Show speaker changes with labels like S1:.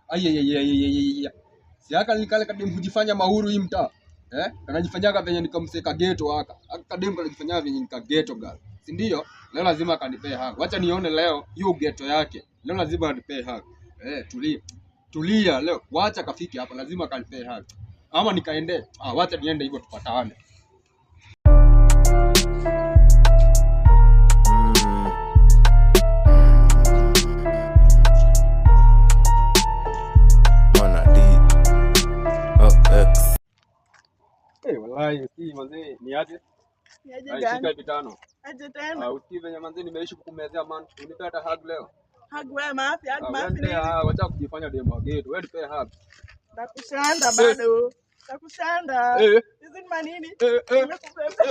S1: Ayayayayayaya. Si haka ni kale kademu kujifanya mahuru hii mtaa. Eh? Kanajifanyaga venye nikamseka ghetto haka. Haka kademu kanajifanyaga venye nika ghetto girl. Si ndio? Leo lazima akanipee hug. Wacha nione leo hiyo ghetto yake. Leo lazima anipee hug. Eh, tulia. Tulia leo. Wacha kafike hapa, lazima akanipee hug. Ama nikaende. Ah, wacha niende hivyo tupatane.
S2: Mana D O X.
S1: Eh, wallahi si manzi ni aje?
S3: Niaje
S1: Ai,
S3: gani?
S1: shika vitano.
S3: Aje tena?
S1: Ah, usikii venye manzi nimeishi kukumezea man. Unipe hata hug leo.
S3: Hug wewe mafi, hug
S1: Ah,
S3: mafi
S1: wewe nipe
S3: nini?
S1: hug, wacha kujifanya demu wa ghetto. Wewe nipe hug.
S3: Nakushanda bado. Nakushanda.
S1: Eh.
S3: Hizi ni manini?
S1: Eh, eh.
S3: Nimekubeba.